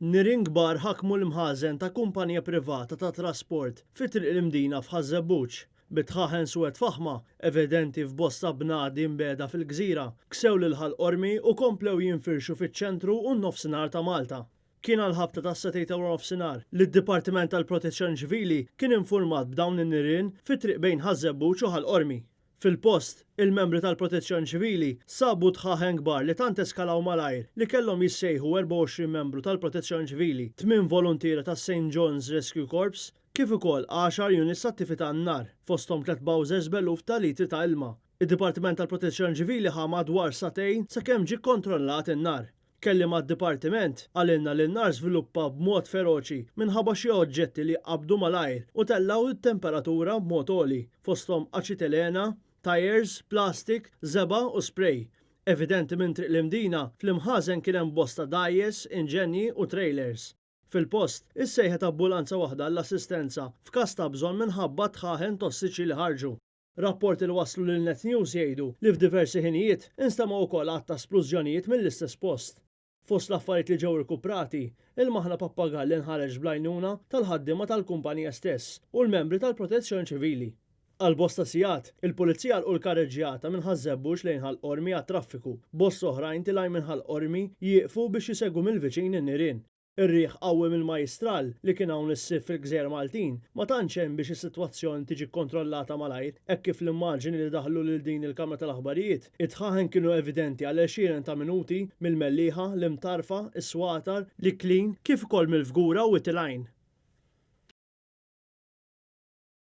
Nirien kbar ħakmu l-imħażen ta' kumpanija privata ta' trasport fi Triq l-Imdina f'Ħaż-Żebbuġ, bi dħaħen suwed faħma evidenti f'bosta bnadi mbiegħda fil-gżira, ksew lil Ħal Qormi u komplew jinfirxu fiċ-ċentru u n-nofsinhar ta' Malta. Kien għall-ħabta tas-setgħa ta' waranofsinhar li d-Dipartiment tal-Protezzjoni Ċivili kien infurmat b'dawn in-nirien fi triq bejn Ħaż-Żebbuġ u Ħal Qormi. Fil-post, il-membri tal-Protezzjoni Ċivili sabu dħaħen kbar li tant eskalaw malajr li kellhom jissejħu 24 membru tal-Protezzjoni Ċivili, tmien voluntiera tas-St John's Rescue Corps, kif ukoll għaxar units tat-tifi tan-nar, fosthom tliet bowsers b'eluf ta' litri ta' ilma. Id-Dipartiment tal-Protezzjoni Ċivili ħa madwar sagħtejn sakemm ġie kkontrollat in-nar. Kelliem għad-dipartiment qalilna li n-nar żviluppa b'mod feroċi minħabba xi oġġetti li qabdu malajr u tellgħu t-temperatura b'mod għoli, fosthom aċitelena, tyres, plastik, żebgħa u spray. Evidenti minn Triq l-Imdina, fl-imħażen kien hemm bosta dgħajjes, inġenji u trailers. Fil-post, issejħet ambulanza waħda għall-assistenza f'każ ta' bżonn minħabba d-dħaħen tossiċi li ħarġu. Rapporti li waslu lil Net News jgħidu li f'diversi ħinijiet instemgħu wkoll għadd ta' splużjonijiet mill-istess post. Fost l-affarijiet li ġew irkuprati, ilmaħna pappagall li nħareġ bl-għajnuna tal-ħaddiema tal-kumpanija stess u l-membri tal-Protezzjoni Ċivili. Għal bosta sigħat, il-Pulizija għalqu l-karreġġjata minn Ħaż-Żebbuġ lejn Ħal Qormi għat-traffiku, b'bosta oħrajn tilgħin minn Ħal Qormi jieqfu biex isegwu mill-viċin in-nirien. Ir-riħ qawwi mill-Majjistral li kien hawn is-Sibt fil-Gżejjer Maltin ma tantx għen biex is-sitwazzjoni tiġi kkontrollata malajr hekk kif l-immaġini li daħlu lil din il-kamra tal-aħbarijiet, id-dħaħen kienu evidenti għal għexieren ta' minuti mill-Mellieħa, l-Imtarfa, is-Swatar, l-Iklin kif ukoll mill-Fgura u Wied il-Għajn.